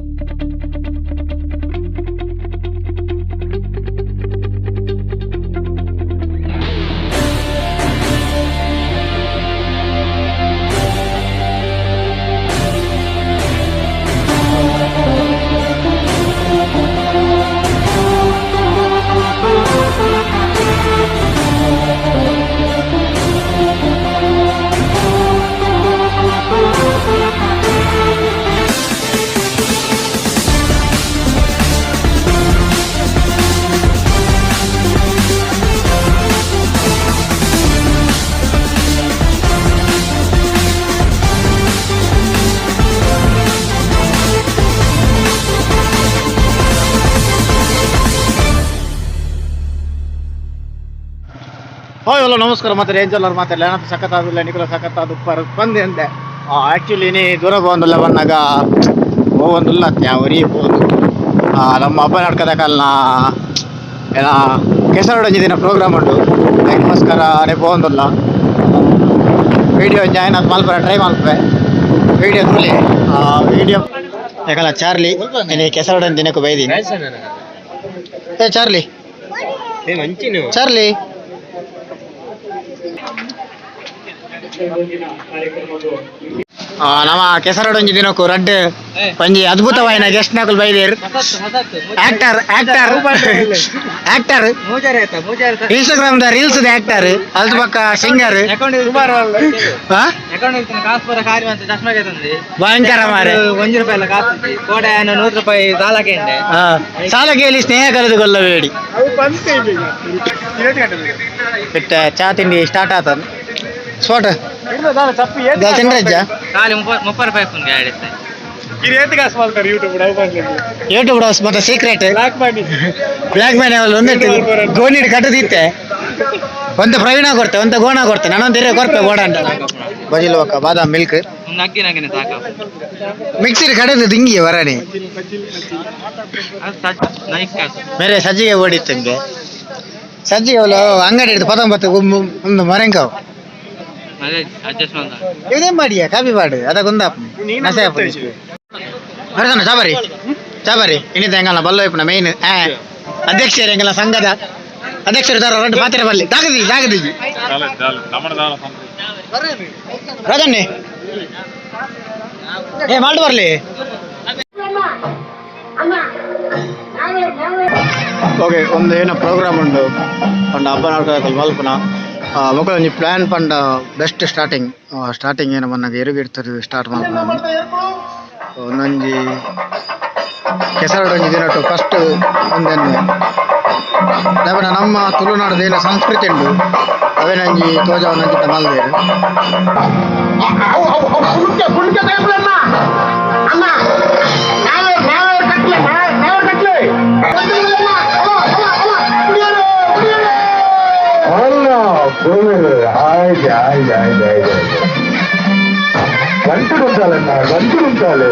Hi hello ನಮಸ್ಕಾರ. ಮತ್ತೆ ರೇಂಜಲ್ಲವ್ರು ಮಾತಾಡಲ್ಲ ಏನಂತ ಸಖತ್ತಾದಿಲ್ಲ ನಿಖಲ ಸಖತ್ತಾದ ಉಪ್ಪಾರ ಬಂದೆ ಅಂದೆ. ಆ್ಯಕ್ಚುಲಿ ನೀ ದೂರ ಬಂದಿಲ್ಲ ಬಂದಾಗ ಹೋಗೊಂದಿಲ್ಲ ಅವರಿ ಬೋದು. ನಮ್ಮ ಹಬ್ಬ ನಡ್ಕದಕ್ಕಲ್ಲ ಏನ ಕೆಸರೊಡಂಜಿ ದಿನ ಪ್ರೋಗ್ರಾಮ್ ಉಂಟು, ಅದಕ್ಕೋಸ್ಕರ ಅದೇ ಪೋಂದಿಲ್ಲ. ವಿಡಿಯೋ ಜಾಯ್ನ್ ಆದ್ ಮಲ್ಪರ ಟ್ರೈ ಮಲ್ಪೆ ವಿಡಿಯೋ ತುಲಿ ವಿಡಿಯೋ ಯಾಕಲ್ಲ. ಚಾರ್ಲಿ ನೀನು ಕೆಸರೊಡಂಜಿ ದಿನಕ್ಕೂ ಬೈದೀನಿ. ಏ ಚಾರ್ಲಿ, ಚಾರ್ಲಿ. ನಮ್ಮ ಕೆಸರಡೊಂಜಿ ದಿನಕ್ಕೂ ರಡ್ಡ್ ಒಂಜಿ ಅದ್ಭುತವಾಯಿನ ಗೆಸ್ಟ್ ನಕುಲ್ ಬೈದೇರ್. Actor, actor, actor, Instagram the reels the actor, ಅಲ್ತ ಪಕ್ಕ ಸಿಂಗರ್. ಭಯಂಕರ ಮಾರೆ. ಒಂಜಿ ರೂಪಾಯಿ ಎಲ್ಲ ಕಾಸು ಕೋಡೆ 100 ರೂಪಾಯಿ ಸಾಲಕ್ಕೆ ಉಂಡೆ. ಸಾಲ ಕೇಳಿ ಸ್ನೇಹ ಕಳೆದುಕೊಳ್ಳಬೇಡಿ. ಬಿಟ್ಟ ಚಾ ತಿಂಡಿ ಸ್ಟಾರ್ಟ್ ಆತ. ಸ್ಪಾಟ್ ತಿಂಡ್ರಜ್ಜ. ಖಾಲಿ 30 ರೂಪಾಯಿ ಫೋನ್ಗೆ ಆಡಿತ್ತೆ. ಯೂಟ್ಯೂಬ್ ಹೌಸ್ ಮತ್ತೆ secret black man ಅವಳು ಒಂದಿಟ್ಟು ಗೋಣಿಡ್ ಕಟ್ಟದಿತ್ತೆ. ಒಂದು ಪ್ರವೀಣ ಕೊಡ್ತೆ, ಒಂದು ಗೋಣ ಕೊಡ್ತೆ, ನಾನೊಂದು ಹಿರಿಯ ಕೊರ್ಪೆ ಗೋಡ ಬಜಿಲ್ ಒಕ್ಕ ಬಾದಾಮ್ ಮಿಲ್ಕ್. ಒಂದು ಅಗ್ಗಿ ನಗಿನ ಸಾಕು. ಮಿಕ್ಸಿಡ್ ಕಡೆದು ದಿಂಗಿ ವರಣಿ. ಅದು ನೈಕ್ ಕಾಸು. ಬೇರೆ ಸಜ್ಜಿಗೆ ಓಡಿತ್ತಂಗೆ ಸಜ್ಜಿಗೆ ಅವಳು ಅಂಗಡಿ ಹಿಡಿದು ಪತ್ತೊಂಬತ್ತು ಒಂದು ಮರೆಂಕವು. ಅದೇ ಅಡ್ಜಸ್ಟ್ ಮಾಡ್ದ. ಇದೇನ್ ಮಾಡಿಯ ಕಾಪಿ ಪಾಡು ಅದಕ್ಕೊಂದು ನಸೆ. ಬರದಣ್ಣ ಚಾಬಾರಿ ಚಾಬಾರಿ ಇನ್ನಿದ್ದ ಹೆಂಗಲ್ಲ ಬಲ್ಲ ಇಪ್ಪನ ಮೇನ್ ಅಧ್ಯಕ್ಷರು ಹೆಂಗಲ್ಲ ಸಂಘದ ಅಧ್ಯಕ್ಷರು ದಾರ ರೆಡ್ಡು ಪಾತ್ರೆ ಬಲ್ಲಿ ದಾಗದಿ ದಾಗದಿ. ರಾಜಣ್ಣೆ ಏ ಮಾಲ್ಟ್ ಬರ್ಲಿ. ಓಕೆ, ಒಂದು ಏನೋ ಪ್ರೋಗ್ರಾಮ್ ಉಂಟು, ಒಂದು ಹಬ್ಬ ನಡ್ಕೋದಕ್ಕಲ್ಲ ಮಲ್ಪನ ಮಕ್ಕಳು ಒಂಜಿ ಪ್ಲ್ಯಾನ್ ಪಂಡ best starting starting ಏನೋ ಬಂದಾಗ ಎರುಗಿಡ್ತಾರೆ ಸ್ಟಾರ್ಟ್ ಮಲ್ಪನ. ಒಂದೊಂಜಿ ಕೆಸರಡು ಒಂಜಿ ದಿನಟ್ಟು ಫಸ್ಟ್ ಒಂದೆನ್ನೆ ದಾಪನ ನಮ್ಮ ತುಳುನಾಡದ ಏನ ಸಂಸ್ಕೃತಿ ಉಂಟು ಅವೇನಂಜಿ ತೋಜಾವನಂಚಿತ ಮಲ್ದೇರು. గంటడు ఉంచాలన్నా గంటడు ఉంచాలి.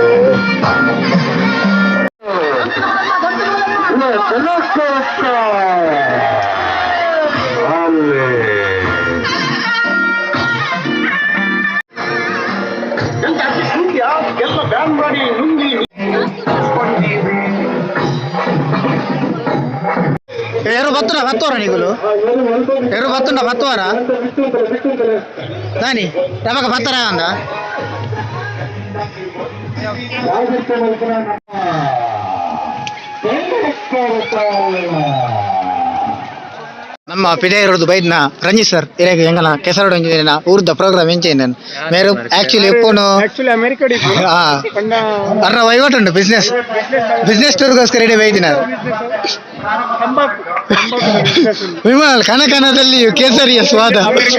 ಎರು ಬತ್ತುರ ಬತ್ತುವರ ನಿಗುಲು ಎರು ಬತ್ತುಂಡ ಬತ್ತುವರ ದಾನಿ ನಮಗ ಬತ್ತರ ಅಂದ. ನಮ್ಮ ಪಿದೆ ಇರೋದು ಬೈದ್ನ ರಂಜಿತ್ ಸರ್ ಇರೇಗ ಹೆಂಗನ ಕೆಸರಡು ಒಂಜಿನ ಊರ್ದ ಪ್ರೋಗ್ರಾಮ್ ಎಂಚೆ ಮೇರು ಆಕ್ಚುಲಿ ಎಪ್ಪುನು. Actually America. ಹಾ, ಅರ್ನ ವಹಿವಾಟು ಉಂಟು ಬಿಸ್ನೆಸ್ ಬಿಸ್ನೆಸ್ ಟೂರ್ಗೋಸ್ಕರ ಇಡೀ ಬೈದಿನ. ತಂಬಾಕು ಬಿಸ್ನೆಸ್. ವಿಮಲ್ ಕಣ ಕಣದಲ್ಲಿ ಕೇಸರಿಯ ಸ್ವಾದ. ಅಮೆರಿಕ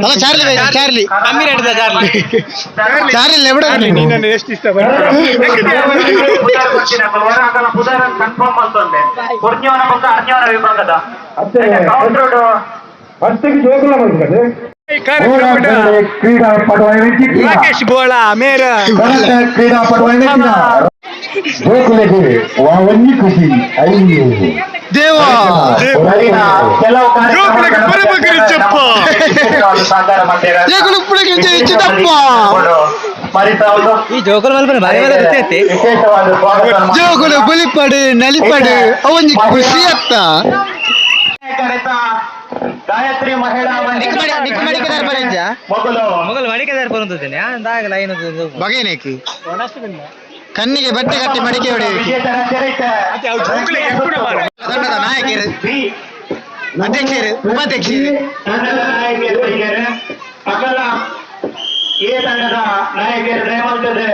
ಅಲ್ಲ ಚಾರ್ಲಿ ಬೈದ ಚಾರ್ಲಿ. ಕಮ್ಮಿ ರೇಟ್ Charlie. Charlie ಎവിടെ? ನೀನು ಎಷ್ಟು ಇಷ್ಟ ಬರ್ತೀನಿ. ಕನ್ಫರ್ಮ್ ಮಾಡ್ತೊಂಡೆ ಕೊರ್ನಿಯವನ ಪಕ್ಕ ಅರ್ನಿಯವನ ವಿಭಾಗದ ಕ್ರೀಡಾಪಟು ರಾಕೇಶ್ ಬೋಳ ಮೇರ. ಕ್ರೀಡಾಪಟು ಜೋಕುಲೆಗೆ ಒಂಜಿ ಖುಷಿ ಐದು. ದೇವ. ಕೆಲವು ಜೋಕುಲೆಗೆ ಬರಬೇಕ್ರಿ ಚಪ್ಪ. ಸಹಕಾರ ಮಾಡ್ತೀರಾ? ಜೋಕುಲು ಉಪ್ಪುಳಿಗೆ ಇಚ್ಚಿದಪ್ಪ. ಸ್ಮರಿಸಬಹುದು. ಈ ಜೋಕುಲ್ ಮಲ್ಪನೆ ಬಾರಿ ಮೇಲೆ ಗೊತ್ತೈತಿ. ವಿಶೇಷವಾದ ಸ್ವಾಗತ. ಜೋಗುಲು ಬುಲಿಪಡು ನಲಿಪಡು ಅವೊಂಜಿ ಖುಷಿ ಅತ್ತ. ಕರೆತ ಗಾಯತ್ರಿ ಮಹಿಳಾ ನಿಕ್ಕು ಮಡಿ- ನಿಕ್ಕು ಮಡಿಕೆದಾರ್ ಬರೆಂಜ? ಮೊದಲು ಮೊಗಲ್ ಮಡಿಕೆದಾರ ಬರುತ್ತಿದ್ದೇನೆ ದಾಗಲ ಏನು. ಬಗೆನೇಕಿ ಕಣ್ಣಿಗೆ ಬಟ್ಟೆ ಕಟ್ಟಿ ಮಡಿಕೆ ಹೊಡೆಯಬೇಕು. ವಿಜೇತರ ಚರಿತ್ರೆ. ತಂಡದ ನಾಯಕರು, ಬಿ ಅಧ್ಯಕ್ಷರು, ಉಪಾಧ್ಯಕ್ಷರು. ತಂಡದ ನಾಯಕಿಯರು ಇದ್ದಾರೆ. ಅಕಲ ಎ ತಂಡದ ನಾಯಕಿಯರು ದಯಮಾಡಿ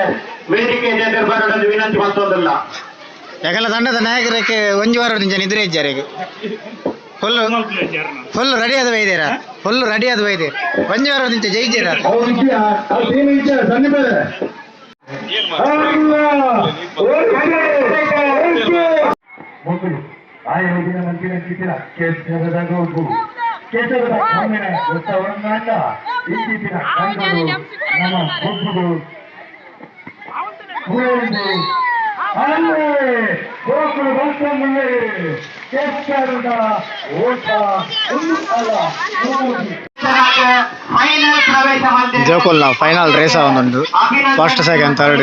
ವೇದಿಕೆ ಬರಲು ವಿನಂತಿ ಮತ್ತೊಂದಲ್ಲ. ಯಾಕಲ್ಲ ತಂಡದ ನಾಯಕರಕ್ಕೆ ಒಂಜಿ ವಾರ ನಿಂಚ ನಿದ್ರೆ ಇಜ್ಜಾರಿಗೆ ಫುಲ್ ಫುಲ್ ರೆಡಿ ಆದ ಬೈದೇರ, ಫುಲ್ ರೆಡಿ ಆದ ಬೈದೆ, ಒಂಜಿ ವಾರ ನಿಂಚ ಜೈಜೇರ. ಮಕ್ಕಳು ಆಯೋಜನೆ ಮಂದಿರ ಚಿತ್ರ ಕೇಸರದ ಗೋಪು ಕೇಸರದ ಕಣ್ಣಿನ ಗೊತ್ತವನ್ನಾಟ ಇತ್ತೀಚಿನ ಕಣ್ಣು ನಮ್ಮ ಒಬ್ಬರು ಒಂದು ಅಲ್ಲೇ ಗೋಕುಲ ಬಂತಂದ್ರೆ ಕೇಸರದ ಓಟ ಒಂದು ಅಲ್ಲ ಮೂರು. ಫೈನಲ್ ಪ್ರವೇಶ ಹೊಂದಿದೆ. ಜೋಕುಲ್ ನಾವು ಫೈನಲ್ ರೇಸ್ ಒಂದೊಂದು ಫಸ್ಟ್ ಸೆಕೆಂಡ್ ಥರ್ಡ್.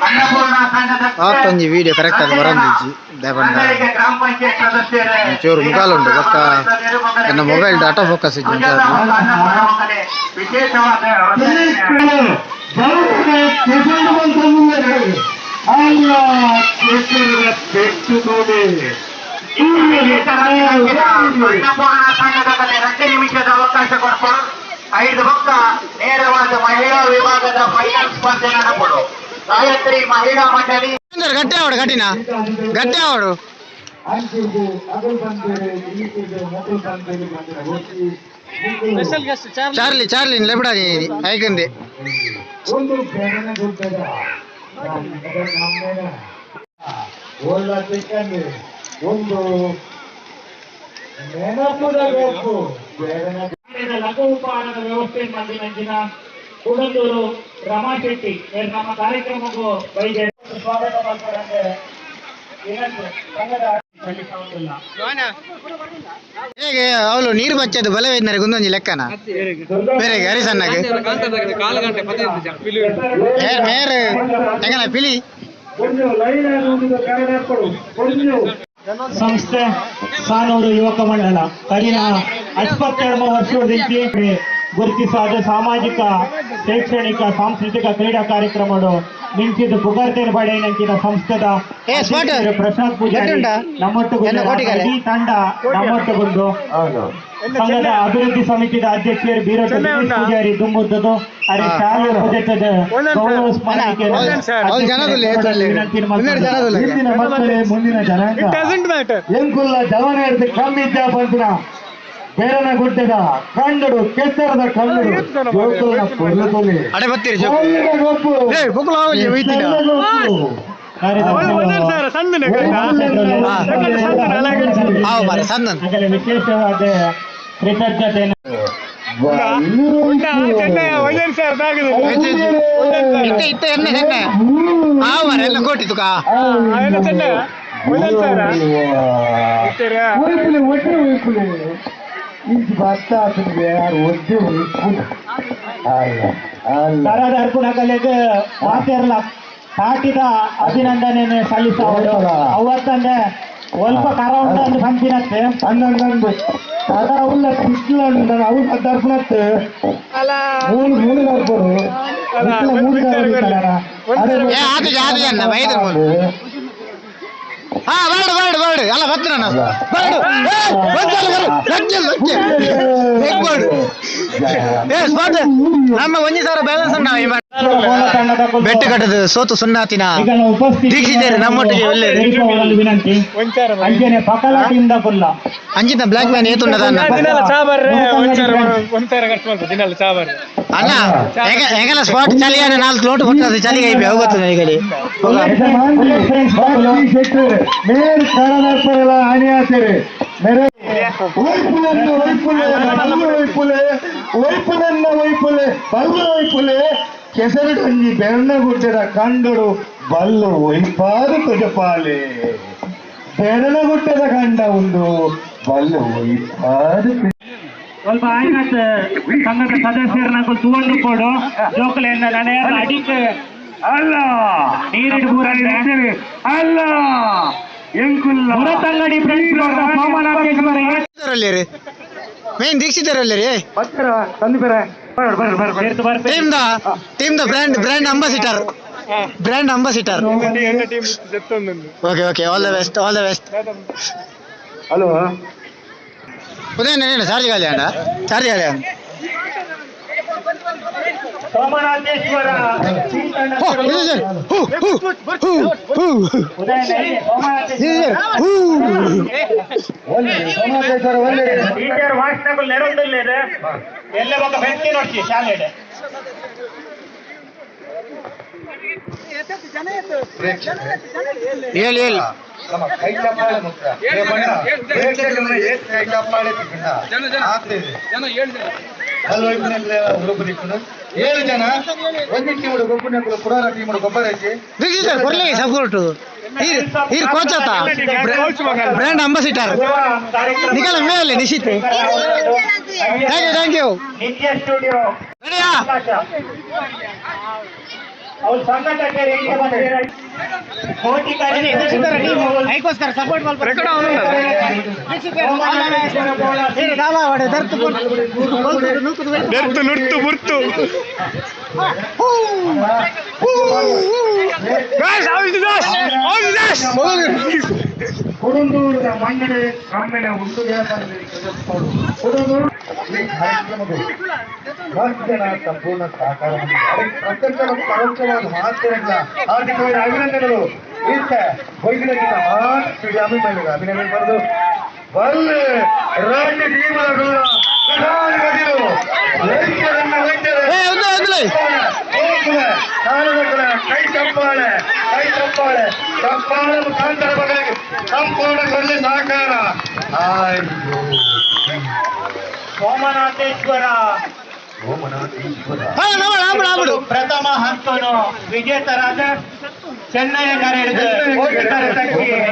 ಅನ್ನಪೂರ್ಣ ತಂಡದ ಆತೊಂಜಿ ವಿಡಿಯೋ ಕರೆಕ್ಟ್ ಆದ್ ಬರಂದಿಜ್ಜಿ ದೇಪಂಡ. ಮಂಡಳಿಗೆ ಗ್ರಾಮ ಪಂಚಾಯತ್ ಸದಸ್ಯರೇ ಒಂಚೂರು ಮುಗಾಲುಂಡು ಬೊಕ್ಕ ಎನ್ನ ಮೊಬೈಲ್ ಡಾಟಾ ಫೋಕಸ್ ಇಜ್ಜಿ ಒಂಚಾರು. ಅನ್ನಪೂರ್ಣ ಮಕ್ಕಳೇ ವಿಶೇಷವಾದ ಅನ್ನಪೂರ್ಣ ತಂಡದ ಮೇಲೆ 2 ನಿಮಿಷದ ಅವಕಾಶ ಕೊಡ್ಪಡು. 5 ಬೊಕ್ಕ ನೇರವಾದ ಮಹಿಳಾ ವಿಭಾಗದ ಫೈನಲ್ ಸ್ಪರ್ಧೆ ನಡೆಪಡು. ಗಾಯತ್ರಿ ಮಹಿಳಾ ಮಂಡಳಿ. ಗಟ್ಟಿ ಆವಡು, ಗಟ್ಟಿನ ಗಟ್ಟಿ ಆವಡು. Charlie Charlie ಲೆಬಡ ಐಕಂದೆ. ಒಂದು ಬೆರನ ಗುಡ್ಡದ ಒಳ್ಳ ಚಿಕ್ಕಂದಿ ಒಂದು ನೆನಪುದ ಗೊಪ್ಪು ಬೆರನ. ಲಘು ಉಪಹಾರದ ವ್ಯವಸ್ಥೆ ಮಂದಿನ ಕುಡಂದೂರು ರಮಾ ಶೆಟ್ಟಿ ಇವರು ನಮ್ಮ ಕಾರ್ಯಕ್ರಮಕ್ಕೂ ಬೈದೆ ಸ್ವಾಗತ ಮಾಡ್ತಾರೆ. ವಿನಂತಿ ಸಂಘದ ಸಲ್ಲಿಸುವುದಿಲ್ಲ. ಹೇಗೆ ಅವಳು ನೀರು ಬಚ್ಚದು ಬಲವೇದ್ನರೆ ಗುಂದೊಂಜಿ ಲೆಕ್ಕನ ಬೇರೆ ಹರಿಸಣ್ಣಗೆ. ಕಾಲು ಗಂಟೆ ಮೇರ್ ಮೇರ್ ಹೆಂಗನ ಪಿಲಿ. ಸಂಸ್ಥೆ ಸಾನೂರು ಯುವಕ ಮಂಡಲ ಕರಿನ 22 ವರ್ಷದಿಂದ ಗುರುತಿಸಾದ ಸಾಮಾಜಿಕ, ಶೈಕ್ಷಣಿಕ, ಸಾಂಸ್ಕೃತಿಕ, ಕ್ರೀಡಾ ಕಾರ್ಯಕ್ರಮಗಳು ಮಿಂಚಿದ ಪುಗರ್ತೆನ ಪಡೆಯಿನಂಚಿನ ಸಂಸ್ಥೆದ ಏ, ಸ್ಮಾರ್ಟ್. ಅಧ್ಯಕ್ಷರು ಪ್ರಸಾದ್ ಪೂಜಾರಿ ಗಟ್ಟುಂಟಾ? ನಮ್ಮೊಟ್ಟುಗುಂಡು. ಎಲ್ಲ ಕೋಟಿಗರೆ. ಇಡೀ ತಂಡ ನಮ್ಮೊಟ್ಟುಗುಂಡು. ಸಂಘದ ಅಭಿವೃದ್ಧಿ ಸಮಿತಿದ ಅಧ್ಯಕ್ಷರು ಬೀರಟ್ಟು ದಿನೇಶ್ ಪೂಜಾರಿ ದುಂಬುದ್ದದು ಅರೆ ಶಾಲೆ ಪೂಜೆತದ ಗೌರವ ಸ್ಮಾರಕಿಯನ್ನು ಅವ್ರು ಜನದಲ್ಲಿ ಏತಲ್ಲಿ. ವಿನಂತಿ ಇನ್ನೆರಡು ಜನದಲ್ಲಿ. ಇಂದಿನ ಮಕ್ಕಳೇ ಮುಂದಿನ ಜನಾಂಗ. Doesn't matter. ಎಂಕುಲ್ಲ ಜವನ ಹಿಡಿದು ಕಮ್ಮಿ ಪಂಪಿನ ಬೇರನ ಗುಡ್ಡದ ಕಂಡಡು, ಕೆಸರದ ಕಂಡಡು ಜೋಕುಲ್ನ ಕೊಲ್ಲುತ್ತಲೆ. ಅಡೆ ಬತ್ತೀರಿ ಜೋಕು. ಕೊಲ್ಲಿನ ಗೊಪ್ಪು. ಏ ಬುಕ್ಲ ಆವಲ್ಲಿ ಒಯ್ತಿನ. ಕೆಸರದ ಗೊಪ್ಪು. ಒಂದೊಂದು ಸಾವಿರ ಸಣ್ಣ. ಆವು ಮಾರೆ ಸಣ್ಣನ್. ಅದರ ವಿಶೇಷವಾದ ಕೃತಜ್ಞತೆಯನ್ನು ಒಂದೊಂದು ಸಾವಿರ ತಾಗದು. ಇತ್ತೆ ಇತ್ತೆ ಎಣ್ಣೆ ಎಣ್ಣೆ ಆವು ಮಾರೆ ಎಲ್ಲ ಕೋಟಿ ತುಕ. ಅವೆಲ್ಲ ಚೆನ್ನ ಒಂದೊಂದು ಸಾವಿರ ಇತ್ತೀರಾ? ಒಯ್ಪುಲೆ ಒಟ್ಟೆ ಒಯ್ಪುಲೆ ಇಂಚಿ ಭತ್ತ ಆತನಿಗೆ ಯಾರು ಒದ್ದೆ ಒಯ್ಪುಲೆ ಅಲ್ಲ ಅಲ್ಲ. ಕರದ ಅರ್ಪುಣಕಲೆಗ್ ಮಾತೆರ್ಲ ಪಾಟಿದ ಅಭಿನಂದನೆ ಸಲ್ಲಿಸಬಹುದು. ಅವತ್ತಂದೆ ಒಲ್ಪ ಕರ ಉಂಡು ಪಂಪಿನತ್ತೆ. ಹನ್ನೊಂದು ಕರ ಉಲ್ಲ ಪಿಸ್ಲು ಅವು ದರ್ಪಣತ್ತೆ ಮೂರು ಮೂರು ದರ್ಪರು ಮೂರು. ಏ ಆತು ಆತು ಅಣ್ಣ ಬೈದ್ರು ಮೂಲು. ಹಾ ಬರ್ಡು ಬರ್ಡು ಬರ್ಡು ಅಲ್ಲ ಬತ್ತು ನನ್ನ ಬರ್ಡು. ಏ, ಒಂದ್ಸಲ ಬರು. ಲಗ್ಗೆ ಲಗ್ಗೆ ಹೇಗ್ ಬರ್ಡು. ಏ ಸ್ಪಾಟ್ ನಮ್ಮ 1000 ಬ್ಯಾಲೆನ್ಸ್ ಉಂಟು ಈ ಬಾರಿ. ಬೆಟ್ಟು ಕಟ್ಟದು ಸೋತು ಸುನ್ನಾತಿನ ಈಗ ನಾವು ಉಪಸ್ಥಿತಿ ದೀಕ್ಷಿತರು ನಮ್ಮೊಟ್ಟಿಗೆ ಒಳ್ಳೆಯದು. ತಿಳಿಸುವವರಲ್ಲಿ ವಿನಂತಿ. ಒಂದ್ ಸಾವಿರ ಅಂಚನೆ ಪಕಲ ಟೀಮ್ the ಕುಲ್ಲ. ಅಂಜಿತ ಬ್ಲಾಕ್ ಮ್ಯಾನ್ ಏತುಂಡದ ಅಣ್ಣ. ದಿನಲ್ಲ ಚಾ ಬರ್ರೆ, 1000 1000 ಖರ್ಚು ಮಾಡ್ಬೋದು ದಿನಲ್ಲ ಚಾ ಬರ್ರೆ. ಅಣ್ಣ ಹೆಂಗ ಹೆಂಗಲ್ಲ ಸ್ಪಾಟ್ ಚಳಿಯಾನ 4 ಲೋಟ ಕೊಟ್ಟದ ಚಳಿಗೆ ಐಪಿ ಹೋಗುತ್ತದೆ ಈಗ ಮೇರ್ ಕರದರ್ಪರೆಲ್ಲ ಹಾನಿ ಆತೀರಿ ಮೇರೆ ಒಯ್ಪುಲನ್ನ ಒಯ್ಪುಲೆ ಬಲ್ಲು ಒಯ್ಪುಲೆ ಒಯ್ಪುಲನ್ನ ಒಯ್ಪುಲೆ ಬಲ್ಲು ಒಯ್ಪುಲೆ ಕೆಸರುಡೊಂಜಿ ಬೆರಣಗುಡ್ಡದ ಕಂಡಡು ಬಲ್ಲು ಒಯ್ಪಾರು ತೊಜಪಾಲೆ ಬೆರಣಗುಡ್ಡದ ಕಂಡ ಒಂದು ಬಲ್ಲು ಒಯ್ಪಾರು. ಸ್ವಲ್ಪ ಆಯ್ನಾತ್ ಸಂಘದ ಸದಸ್ಯರನ್ನ ತೂವೊಂದು ಕೊಡು ಜೋಕುಲೆಂದ ನನ ಅಡಿಕ್ ಅಲ್ಲ ನೀರಿಡ್ ಬೂರಂದೆ ಅಲ್ಲ ಎಂಕುಲ್ಲ ಮುರತಂಗಡಿ ಫ್ರೆಂಡ್ಸ್ ಸೋಮನಾಥೇಶ್ವರ ರೀ ಮೇನ್ ದೀಕ್ಷಿತರಲ್ಲಿ ರೀ ಬರ್ತಾರ ತಂದು ಬೇರೆ ಬರ್ರಿ ಬರ್ರಿ ಬರ್ರಿ ಸೇರ್ತು ಬರ್ಪೆ team the brand brand ambassador, brand ambassador. Okay okay, all the best, all the best. Hello Udayan ಏನು ಚಾರ್ಜ್ ಖಾಲಿ ಅಣ್ಣ, ಚಾರ್ಜ್ ಖಾಲಿ ಅಣ್ಣ. ಸೋಮನಾಥೇಶ್ವರ ಹೋ, ಇದು ಸರ್. ಹೂ, ಹೂ, ಹೂ, ಹೂ. ಇದು ಸರ್. ಹೂ. ಸೋಮನಾಥೇಶ್ವರ ಒಳ್ಳೆ ಟೀಚರ್ ವಾಟ್ಸ್ನಾಗ ನೆರೊಂದಿಲ್ಲ ಎಲ್ಲ ಬೊಕ್ಕ ಬೆಂಕಿ ನೋಡ್ಸಿ ಶಾಲೆ ಹೇಳಿ ಹೇಳಿ. ನಮ್ಮ ಕೈ ಚಪ್ಪಾಳೆ ಮುತ್ರ ಪ್ರೇಕ್ಷಕರನ್ನ ಏತ್ ಕೈ ಚಪ್ಪಾಳೆ ತಿಕ್ಕುಂಡ ಆಗ್ತಿದೆ ಅಲ್ವೈಪಿನಲ್ಲಿ ಗ್ರೂಪ್ ದಿಕ್ಕುಂಡು 7 ಜನ ಒಂಜಿ ಟೀಮ್ ಗೊಬ್ಬರ ಪುರಾಣ ಟೀಮ್ ಗೊಬ್ಬರ ಐತಿ ದೀಕ್ಷಿತರ್ ಕೊರ್ಲಿ ಸಪೋರ್ಟ್. ಈರ್ ಕೋಚ್ ಆತ, ಬ್ರ್ಯಾಂಡ್ ಅಂಬಾಸಿಡರ್. ನಿಖಲ ಮೇಲೆ Nishith. Thank you, thank you. Nithya studio ರೆಡಿಯಾ? ಅವ್ರು ಸಂಘ ಕಟ್ಟೇರಿ ಕೋಟಿ ಐಕೋಸ್ಕರ ಸಪೋರ್ಟ್ ಕೊಡಂದೂರದ ಮನ್ನಣೆ ಕಮ್ಮಿನ ಉಂಟು ಕೊಡಂದೂರು ಈ ಕಾರ್ಯಕ್ರಮದ ಜನ ಸಂಪೂರ್ಣ ಸಹಕಾರ ಪ್ರತ್ಯಕ್ಷ ಮತ್ತು ಪರೋಕ್ಷವಾದ ಮಾತಿರಲ್ಲ ಹಾರ್ದಿಕವಾದ ಅಭಿನಂದನೆಗಳು. ಈತ ವೈದ್ಯರಿಗೆ ಅಭಿಮಾನಿಗಳು ಅಭಿನಂದನೆ ಬರೆದು ಬಲ್ಲೆ ರಾಜ್ಯ ಟೀಮುಗಳು ವೈದ್ಯರನ್ನ ವೈದ್ಯರ ಕೈ ಚಪ್ಪಾಳೆ, ಕೈ ಚಪ್ಪಾಳೆ, ಚಪ್ಪಾಳೆ ಮುಖಾಂತರ ಮಗಳಿಗೆ ಸಂಪೂರ್ಣ ಕೊಡಲಿ ಸಹಕಾರ. ಸೋಮನಾಥೇಶ್ವರ ಪ್ರಥಮ ಹಂತನು ವಿಜೇತರಾದ ಚೆನ್ನೈ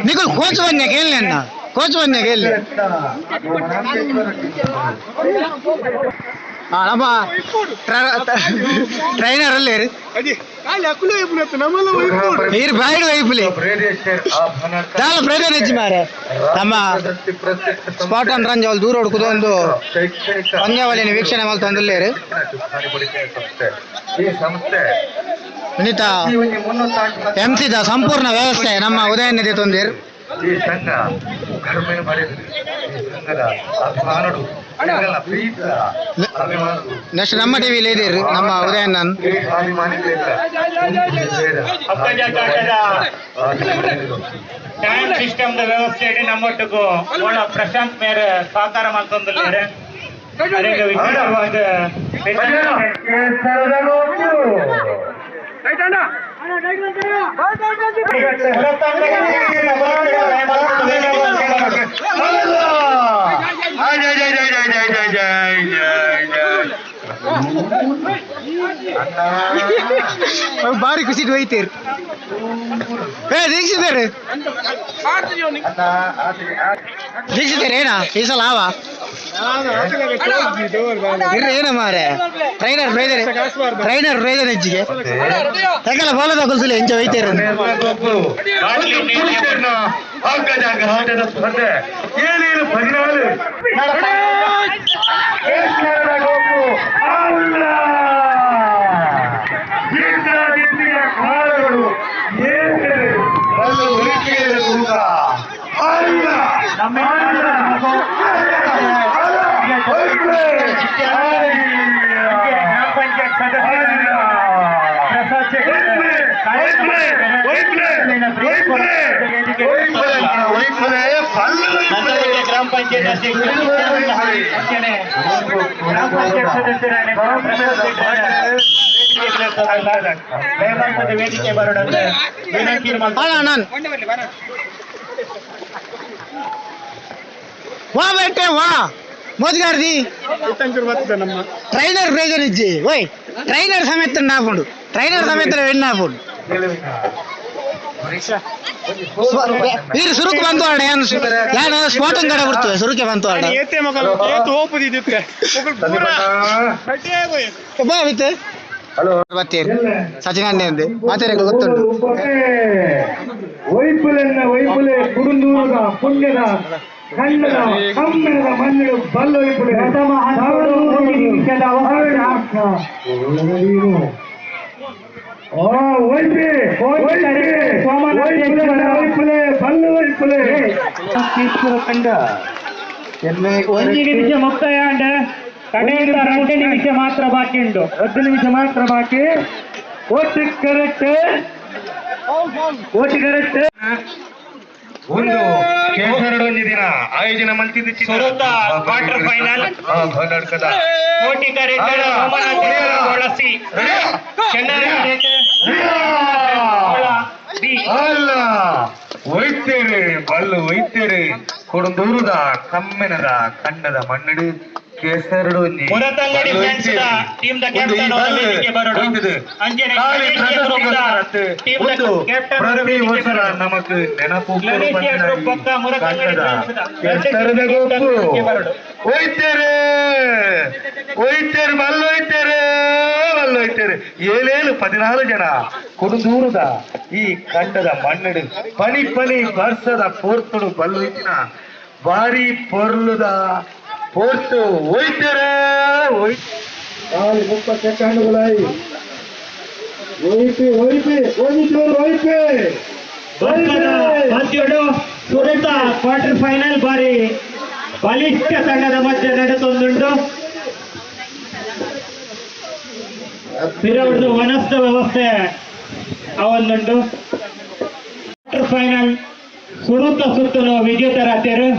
ನಿಖಲ್ ಕೋಚ್ ಬನ್ನಿ ಕೇಳಿ ಅಣ್ಣ, ಕೋಚ್ ಬನ್ನಿ ಕೇಳಿ. ನಮ್ಮ ಟ್ರೈನರ್ ಅಲ್ಲಿ ನೀರು ಬಾಯಿಡು ವೈಪುಲಿ ದಾಲ ಪ್ರಯೋಜನ ಹೆಚ್ಚು ಮಾರೆ. ನಮ್ಮ ಸ್ಪಾಟ್ ಅಂಡ್ ರನ್ ಜವಲ್ ದೂರ ಹುಡುಕುದು ಒಂದು ಪಂದ್ಯಾವಳಿಯನ್ನು ವೀಕ್ಷಣೆ ಮಾಡ್ತಂದಿಲ್ಲೇರು. ವಿನೀತಾ ಎಂಸಿದ ಸಂಪೂರ್ಣ ವ್ಯವಸ್ಥೆ ನಮ್ಮ ಉದಯನಿಧಿ ತೊಂದಿರ್. ಈ ಸಂಘ ಕರ್ಮೇನು ಮಾಡಿದ್ರು. ಈ ಸಂಘದ ಅಭಿಮಾನರು, ಪ್ರೀತಿಯ ಅಭಿಮಾನರು. ನೆಕ್ಸ್ಟ್ ನಮ್ಮ ಟಿವಿಲಿ ಇದೀರಿ ನಮ್ಮ ಉದಯಣ್ಣನ್. ಟೈಮ್ ಸಿಸ್ಟಮ್ ವ್ಯವಸ್ಥೆ ನಮ್ಮೊಟ್ಟಿಗೂ ಒಳ್ಳ ಪ್ರಶಾಂತ್ ಮೇರೆ ಸಹಕಾರ ಮಾಡ್ತಂದಿಲ್ಲೇರು. ವಿಶೇಷವಾದ ಬಾರಿ ಖುಷಿ ಹೋಯ್ತೀರಿ. ಏ ದೀಕ್ಷಿತರು, ದೀಕ್ಷಿತರು ಏನಾ ಈ ಸಲ ಆವ ಇರ್ರಿ ಏನ ಮಾರೆ ಟ್ರೈನರ್ ಪ್ರೈದರ್, ಟ್ರೈನರ್ ಪ್ರೈದರ್ ಹೆಚ್ಚಿಗೆ ಯಾಕಲ್ಲ ಬೋಲದ ಕುಲ್ಸಲಿ ಎಂಚ ಹೋಯ್ತೀರ. ಸ್ಪರ್ಧೆ 7 7 14 ಗ್ರಾಮ ಪಂಚಾಯತ್ ಸದಸ್ಯ ಪ್ರಸಾದ್ ಗ್ರಾಮ ಪಂಚಾಯತ್ ಅಧ್ಯಕ್ಷ ಗ್ರಾಮ ಪಂಚಾಯತ್ ಸದಸ್ಯರ ವೇದಿಕೆ ಬರೋಣ ವಿನಂತಿ ನಾನು ವಾ ಬೇಟೆ ವಾ ಮೋಜ್ಗಾರ್ದಿ ಟ್ರೈನರ್ ಪ್ರಯೋಜನ ಇಜ್ಜಿ ಓಯ್ ಟ್ರೈನರ್ ಸಮೇತ ನಾಪುಂಡು, ಟ್ರೈನರ್ ಸಮೇತ ಹೆಣ್ಣಾಪುಂಡು. ನೀರು ಸುರುಕು ಬಂತು ಅಣ್ಣ ಏನು ಯಾನು ಸ್ಪಾಟ್ ಕಡೆ ಬಿಡ್ತವೆ ಸುರುಕೆ ಬಂತು ಅಣ್ಣ ಬಾ ವಿತ್ ಬತ್ತೀರಿ ಸಚಿನ್ ಅಣ್ಣೆ ಅಂದೆ ಮಾತಾಡಿ ಗೊತ್ತುಂಟು. ವೈಪುಲೆನ್ನ ವೈಪುಲೆ ಕುಡುಂದೂರದ ಪುಣ್ಯದ ಕಣ್ಣದ ಕಮ್ಮಿಣದ ಮಣ್ಣಿಡು ಬಲ್ಲ ವೈಪುಲೆ ಪ್ರಥಮ ಹಂತದ ಒಂದು ನಿಮಿಷದ ಅವಕಾಶ. ವೈಪಿ ವೈಪಿ ವೈಪುಲೆನ್ನ ವೈಪುಲೆ ಬಲ್ಲ ವೈಪುಲೆ ತಂಡ ಒಂದು ನಿಮಿಷ ಮುಕ್ತಾಯ ಅಂಡ ಕಡೆಯಿಂದ 2 ನಿಮಿಷ ಮಾತ್ರ ಬಾಕಿ ಉಂಟು. 2 ನಿಮಿಷ ಮಾತ್ರ ಬಾಕಿ. ಕೋಟಿ ಕರೆಕ್ಟ್, ಕೋಟಿ ಕರೆಕ್ಟ್. ಒಂದು ಕೇಸರಡೊಂಜಿ ದಿನ ಆಯೋಜನೆ ಮಲ್ತಿದ್ದು ಸುರುತ ಕ್ವಾರ್ಟರ್ ಫೈನಲ್ ಕರ್ನಾಟಕದ ಕೋಟಿ ಕರೆಕ್ಟ್ ಬಳಸಿ ಅಲ್ಲ ಒಯ್ತೇರಿ Ballu ಒಯ್ತೇರಿ ಕೊಡಂದೂರುದ ಕಮ್ಮೆನದ ಕಣ್ಣದ ಮಣ್ಣಡು ಕೇಸರಡೊಂಜಿ ಮುರತಂಗಡಿ friends the team the captain ಅವರ ವೇದಿಕೆ ಬರೋಡು. ಅಂಜನೆ Ganesha group the team the captain ಅವರ ಪ್ರತಿ ವೇದಿಕೆ ವರ್ಷ ಬರೋಡು. ನಮಕ್ ನೆನಪು ಗಣೇಶ group ಪಕ್ಕ ಮುರತಂಗಡಿ friends the ಕೆಸರದ captain ಗೊಪ್ಪು ವೇದಿಕೆ ಬರೋಡು. ಒಯ್ತೇರೆ ಒಯ್ತೇರು ಬಲ್ಲು ಒಯ್ತೇರೆ ಬಲ್ಲು ಒಯ್ತೇರೆ ಏಳೇಳು 14 ಜನ ಕೊಡುದೂರದ ಈ ಕಂಡದ ಮಣ್ಣಡು ಪನಿ ಪನಿ ಬರ್ಸದ ಪೋರ್ತುಡು ಬಲ್ಲು ಒಯ್ತಿನ ಬಾರಿ ಪೊರ್ಲುದ ಪೋರ್ತು ಒಯ್ತೇರೆ ಒಯ್ 4:30 ಸೆಕೆಂಡ್ಗಳಾಯಿ. ಒಯ್ಪಿ ಒಯ್ಪಿ ಒಯ್ತೇರು ಒಯ್ಪಿ ಪಂದ್ಯಡು ಸುರುತ ಕ್ವಾರ್ಟರ್ ಫೈನಲ್ ಬಾರಿ ಬಲಿಷ್ಠ ತಂಡದ ಮಧ್ಯೆ ನಡೆದೊಂದುಂಟು. ಪಿರವ್ರದ್ದು ವನಸ್ಥ ವ್ಯವಸ್ಥೆ ಅವೊಂದುಂಟು. ಕ್ವಾರ್ಟರ್ ಫೈನಲ್ ಸುರುತ ಸುತ್ತಲು ವಿಜೇತರಾದರು.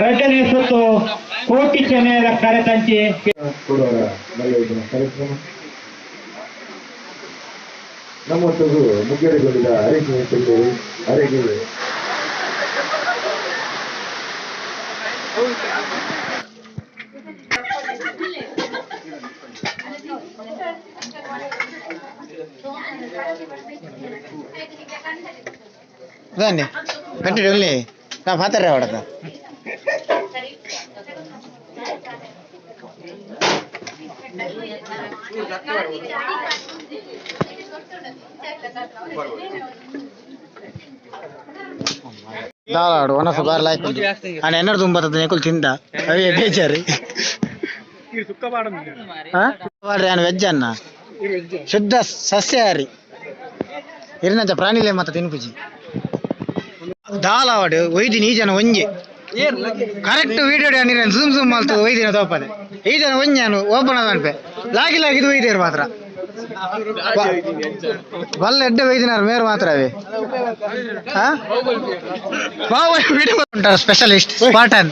2ನೇ ಸುತ್ತು ಕೋಟಿ ಚೆನ್ನೈದ ಕರೆತಂಚಿ ಕಾರ್ಯಕ್ರಮ ನಮ್ಮೊಟ್ಟಿಗೂ ಮುಗ್ಗರೆಗೊಂಡಿದ್ದ ಅರೆಗೆ ಅರೆಗೆ ಅದೇ ಕಂಟಿನ್ಯೂ ಇಲ್ಲಿ ನಾ ಮಾತಾಡ್ರೆ ಅವಡದ ದಾಲಾಡು ಒಣಸು ಬಾರ್ ಲಾಯ್ಕ್ ಅಣ್ಣ ಎನ್ನರು ತುಂಬ ನೆಕುಲ್ ತಿಂದ ಅವೇ ಬೇಜಾರಿ ನಾನು ವೆಜ್ ಅನ್ನ ಶುದ್ಧ ಸಸ್ಯಾಹಾರಿ ಇರಿನಂಚ ಪ್ರಾಣಿಲೇ ಮಾತ್ರ ತಿನ್ಪುಜಿ ದಾಲಾವಡು ಒಯ್ದಿನಿ ಈ ಜನ ಒಂಜೆ ಕರೆಕ್ಟ್ ವಿಡಿಯೋ ನೀನು ಝೂಮ್ ಝೂಮ್ ಮಾಡ್ತು ಒಯ್ದಿನ ತೋಪದೆ ಈ ಜನ ಒಂಜಾನು ಓಪನ್ ಅನ್ಪೆ ಲಾಗಿ ಲಾಗಿದು ಒಯ್ದೇರು ಮಾತ್ರ ಬಲ್ಲ ಎಡ್ಡೆ ಒಯ್ದಿನಾರು ಮೇರು ಮಾತ್ರ ಅವೇ ವಿಡಿಯೋ ಸ್ಪೆಷಲಿಸ್ಟ್ ಸ್ಪಾಟನ್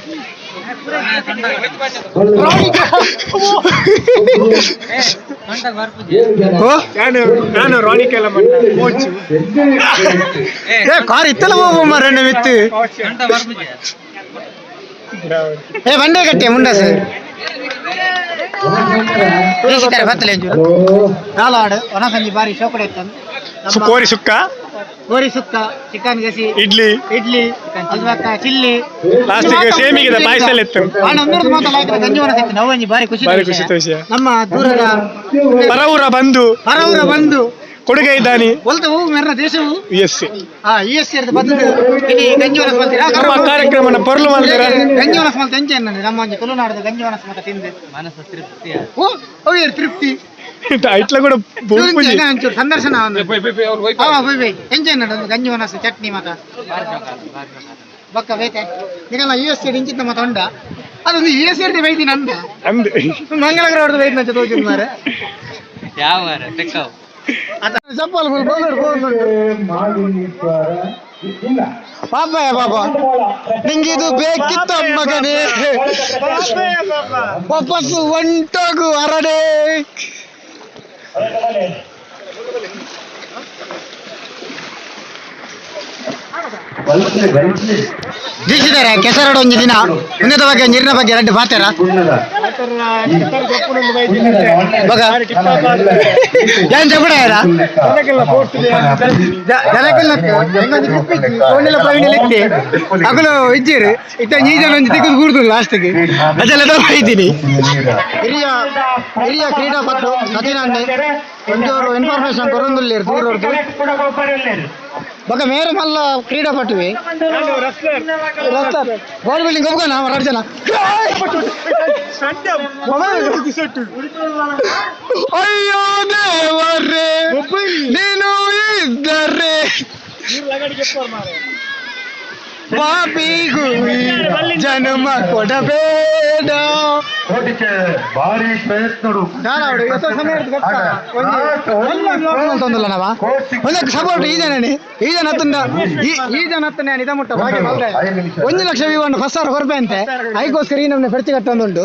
ಕಾರ್ ಇತ್ತಲ್ಲ ಹೋಗು ಮಾರ್ರೆ ಮಿತ್ತು ಏ ಬಂಡೆ ಕಟ್ಟೆ ಮುಂಡಾಸ ದಾಲಾಡು ಒಣಸಂಜಿ ಬಾರಿ ಶೋಕಡೆ ಇತ್ತು. ಕೋರಿ ಸುಕ್ಕ, ಕೋರಿ ಸುಕ್ಕ, ಚಿಕನ್ ಗಸಿ, ಇಡ್ಲಿ ಇಡ್ಲಿ, ಅಲ್ವಾಕ ಚಿಲ್ಲಿ, ಲಾಸ್ಟಿಗೆ ಸೇಮಿಗೆ ಪಾಯಸ ಇತ್ತು. ಗಂಜಿ ಬಾರಿ ಖುಷಿ, ಬಾರಿ ಖುಷಿ ವಿಷಯ. ನಮ್ಮ ದೂರದ ಪರವೂರ ಬಂದು ಪರವೂರ ಬಂದು ಕೊಡುಗೆ ಇದ್ದಾನೆ ಒಲ್ತ ಹೂವು ಮೆರ್ನ ದೇಶವು ಎಸ್ ಇ.ಎಸ್. ಬಂದು ಇಲ್ಲಿ ಗಂಜಿ ಒಣಸ್ ಮಲ್ತೀರಾ? ನಮ್ಮ ಕಾರ್ಯಕ್ರಮನ ಪೊರ್ಲು ಮಾಡ್ತೀರಾ? ಗಂಜಿ ಒಣಸ್ ಮಲ್ತ ಎಂಚೆ ಅನ್ನಂದೆ ನಮ್ಮ ಒಂಜಿ ತುಳುನಾಡದ ಗಂಜಿ ಒಣಸ್ ಮತ ತಿಂದೆ ಮನಸ್ಸು ತೃಪ್ತಿ. ಓ ಅವು ತೃಪ್ತಿ ಇಟ್ಲ ಕೂಡ ಬೊಂಪುಜಿ. ಒಂಚೂರು ಸಂದರ್ಶನ ಒಂದು. ಹಾ, ಬೈ ಬೈ ಎಂಚೆ ಅನ್ನೋದು ಗಂಜಿ ಒಣಸ್ ಚಟ್ನಿ ಮತ ಬಕ್ಕ ಬೇತೆ ನಿಗಲ್ಲ ಯು ಎಸ್ ಇಂಚಿತ್ತ ಮತ ಉಂಡ ಅದೊಂದು ಯು ಎಸ್ ಬೈದಿ ನಂದ ಅಂದ್ ಮಂಗಳಗ್ರ ಹೊಡೆದು ಬೈದ್ ನಂಚ ತೋಜು ಮಾರೆ ಯಾವ ತೆಕ್ಕವು ಚಪ್ಪಲ್ ಫುಲ್ ಬೋಲರ್ ಇಲ್ಲ ಪಾಪ ಪಾಪ ನಿಂಗೆ ಇದು ಬೇಕಿತ್ತು ಮಗನೇ ವಾಪಸ್ ಒಂಟೋಗು ಅರಡೆ ದೀಕ್ಷಿತಾರೆ ಕೆಸರಡು ಒಂಜಿ ದಿನ ಉನ್ನತ ಬಗ್ಗೆ ನೀರಿನ ಬಗ್ಗೆ ರಡ್ಡು ಪಾತೆರ ಏನ್ ಜಬಡ ಅಗಲು ಇಜ್ಜಿರು ಇತ್ತ ನೀಜನ ಒಂಜಿ ತಿಕ್ಕುದು ಕೂರ್ದು ಲಾಸ್ಟ್ಗೆ ಅದೆಲ್ಲ ಇದ್ದೀನಿ. ಹಿರಿಯ ಹಿರಿಯ ಕ್ರೀಡಾಪಟು ಸಚಿನ್ ಒಂಜೋರು ಇನ್ಫಾರ್ಮೇಶನ್ ಕೊರೊಂದುಲ್ಲೇರು ದೂರೊರ್ದು ಬೊಕ ಮೇರೆ ಮಲ್ಲ ಕ್ರೀಡಾಪಟುವೆ ಬಾಡಿ ಬಿಲ್ಡಿಂಗ್ ಒಪ್ಕೊನ ಎರಡು ಜನ. ಅಯ್ಯೋ ದೇವರೇ ನೀನು ಇದ್ದರೆ ಪಾಪಿಗೂ ಜನ್ಮ ಕೊಡಬೇಡ. ಭಾರಿ ಪ್ರಯತ್ನ ಸಪೋರ್ಟ್ ಈ ಜನನೇ ಈ ಜನ ಹತ್ತಂದ ಈ ಜನ ಹತ್ತನೇ ಇದ ಮುಟ್ಟ ಭಾಗ್ಯ 1 ಲಕ್ಷ ವಿವಣ್ಣ ಫಸ್ಟ್ ಸಾವಿರ ಕೊರ್ಪೆ ಅಂತೆ ಐಕೋಸ್ಕರ ಈ ನಮ್ನೆ ಖರ್ಚು ಕಟ್ಟೊಂದುಂಟು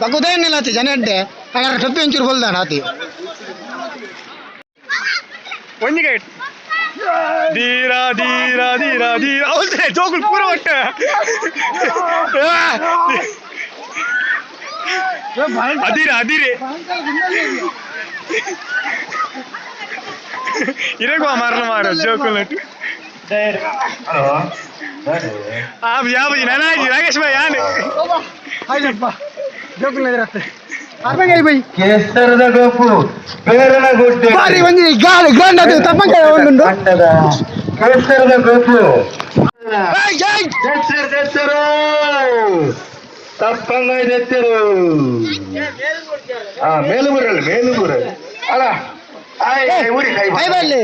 ಬಗ್ಗುದೇನಿಲ್ಲ ಆತಿ ಜನ ಅಡ್ಡೆ ಹಾಗಾದ್ರೆ ಟೊಪ್ಪಿ ಒಂಚೂರು ಬಲ್ದಾಣ ಆತಿ ಒಂಜಿಗೆ ಧೀರಾ ಧೀರಾ ಧೀರಾ ಧೀರಾ ಅವಲ್ತೆ ಜೋಗುಲ್ ಪೂರ ಒಟ್ಟ ಅದಿರೆ ಅದಿರೆ ಇರಗುವ ಮಾರಲ ಮಾರ ಜೋಗುಲ್ ನಟ್ಟು ಯಾವ ನಾನಾಜಿ ರಾಕೇಶ್ ಭಾಯ್ ಯಾನು ಆಯ್ತಪ್ಪ ಜೋಗುಲ್ ಎದುರತ್ತೆ ಅರ್ಬಂಗಾಯಿ ಬೈ ಕೇಸರದ ಗೋಪು ಬೇರನ ಗುಡ್ಡೆ ಬಾರಿ ಒಂಜಿ ಗಾಳಿ ಗ್ರಾಂಡ್ ಅದು ತಪ್ಪಂಗಾಯಿ ಒಂದುಂಡು ಕೇಸರದ ಗೋಪು ದೆಚ್ಚರು ದೆಚ್ಚರು ತಪ್ಪಂಗಾಯಿ ದೆಚ್ಚರು. ಹಾ ಮೇಲುಗುರಲ್ಲಿ ಮೇಲುಗುರಲ್ಲಿ ಅಲ್ಲ ಊರಿ ಕೈ ಕೈ ಬರಲಿ.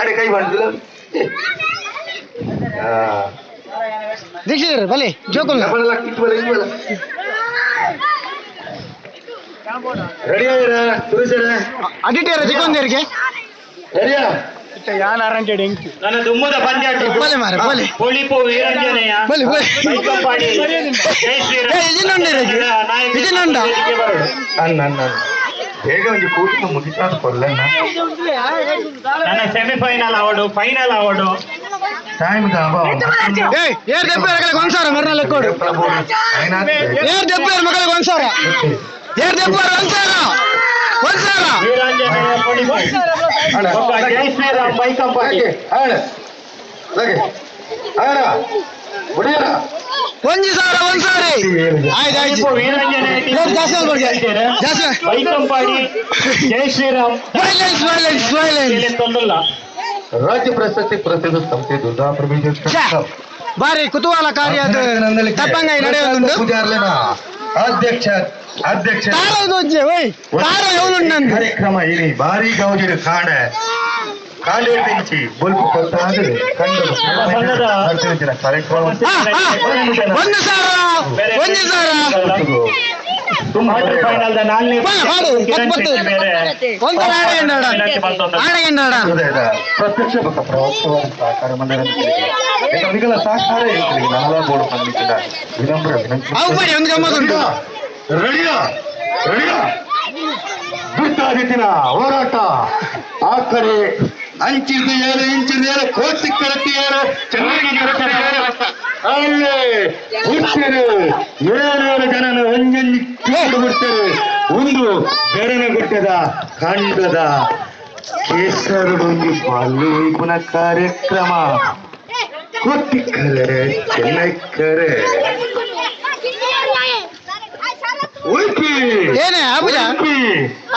ಅಡೆ ಕೈ ಬಂದಿಲ್ಲ. ದೀಕ್ಷಿತರು ಬಲಿ ಜೋಕುಲ್ ರೆಡಿ ಆಗಿರ ಸುರೇಶರ ಅಡಿಟೇರ ಚಿಕ್ಕೊಂದೇರಿಗೆ ರೆಡಿಯಾ ನನ್ನ ದುಮ್ಮದ ಪಂದ್ಯಾಟ ಬಲೆ ಮಾರೆ ಬಲೆ ಪೊಳಿಪು ವೀರಂಜನೆಯ ಬಲೆ ಬಲೆ ಬೈಕಂಪಾಡಿ ಜೈ ಶ್ರೀರಾಮ್ ಏ, ಇದನ್ನೊಂಡು ಇರಕ್ಕೆ. ಇದನ್ನೊಂಡ. ವೇದಿಕೆ ಬರೋಡು. ಅಣ್ಣ ಅಣ್ಣ ಬೇಗ ಒಂದು ಕೂಟ ಮುಗಿತಾ ಕೊಲ್ಲ. ನನ್ನ ಸೆಮಿಫೈನಲ್ ಅವಡು ಫೈನಲ್ ಅವಡು ಟೈಮ್ ಏಯ್ ಏರ್ ದೆಪ್ಪೇರ್ ಮಕ್ಕಳಿಗೆ ಒಂದ್ಸಾರ ಮರ್ನ ಲೆಕ್ಕೋಡು. ಏರ್ ದೆಪ್ಪೇರ್ ಮಕ್ಕಳಿಗೆ ಒಂದ್ಸಾರ ಏರ್ ದೆಪ್ಪೇರ್ ಒಂದ್ಸಾರ ಒಂದ್ಸಾರ ವೀರಾಂಜನೇಯ ಪೊಳಿಪು ಒಬ್ಬ ಜೈ ಶ್ರೀರಾಮ್ ಬೈಕಂಪಾಡಿ ಒಂಜಿ ಸಾವಿರ ಒಂದ್ಸಾರಿ ಆಯ್ತು ಆಯ್ತು ವೀರಾಂಜನೇಯ ಏರ್ ಜಾಸ್ತಿ ಅಲ್ಬರ್ಗೆ ಜಾಸ್ತಿ. ಬೈಕಂಪಾಡಿ ಜೈ ಶ್ರೀರಾಮ್ ವೈಲೆನ್ಸ್ ವೈಲೆನ್ಸ್ ವೈಲೆನ್ಸ್ ತೊಂದಲ್ಲ. ರಾಜ್ಯ ಪ್ರಶಸ್ತಿ ಪ್ರಸಿದ್ಧ ಸಂಸ್ಥೆ ದುರ್ಗಾ ಪ್ರಭು ಬಾರಿ ಕುತೂಹಲಕಾರಿ ಅದು ತಪ್ಪಂಗಾಯಿ ನಡೆಯುವುದುಂಟು. ಪೂಜಾರ್ಲೆನ ಅಧ್ಯಕ್ಷ ಅಧ್ಯಕ್ಷ ತಾರ ಓಯ್ ತಾರ ಎವಳುಂಡು ಕಾರ್ಯಕ್ರಮ ಇನಿ ಭಾರಿ ಗೌಜಿಡು ಕಾಂಡೆ ಕಾಂಡೆ ತೆಂಚಿ ಬೊಲ್ಪು ಕೊತ್ತಾದ್ರೆ ಕಂಡು ಕಾರ್ಯಕ್ರಮ ಒಂದು ಸಾವಿರ ಒಂದು ಸಾವಿರ ಕ್ವಾರ್ಟರ್ ಫೈನಲ್ the ನಾಲ್ನೇ ಬಾ, ಬಾಡು, ಕಿರಣ್ ಪತ್ತು, ಶೆಟ್ಟಿ ಬೇರೆ ಒಂಥರ ಆಡಗಂಡಾಡ ಆಡಗಂಡಾಡ ಹೃದಯದ ಪ್ರತ್ಯಕ್ಷ ಬೊಕ್ಕ ಪ್ರವಕ್ತವಾದ ಸಹಕಾರ ಮಂಡಲ ಸಹಕಾರ ಇರ್ತದೆ ನಾಲಾ ಬೋರ್ಡ್ ಬಂದಿದ್ದ ವಿನಮ್ರ ವಿನಂತಿ. ಅವು ಬರಿ ಒಂದು ಗಮ್ಮತ್ತುಂಟು. ರೆಡಿಯಾ ರೆಡಿಯಾ ದುಷ್ಟಾದಿತ್ತಿನ ಹೋರಾಟ ಆ ಕಡೆ ಅಂಚಿದ್ದು ಏಳು ಇಂಚಿದ್ದು ಏಳು ಕೋತಿ ಕರತಿ ಏಳು ಚೆನ್ನಾಗಿ ಕರತಿ ಏಳು ಅಲ್ಲೇ ಹುಟ್ಟರು ಏಳು ಜನನ ಒಂಜೊಂಜಿ ಕಿತ್ತು ಬಿಡ್ತಾರೆ. ಒಂದು ಬೆರನ ಗುಟ್ಟದ ಖಂಡದ ಕೇಸರಡೊಂದು ಬಾಲು ಪುನಃ ಕಾರ್ಯಕ್ರಮ ಕೊಟ್ಟಿಕ್ಕರೆ ಚೆನ್ನೈಕರೆ ಉಡುಪಿ ಏನೇ ಆಪುಜ ಉಡುಪಿ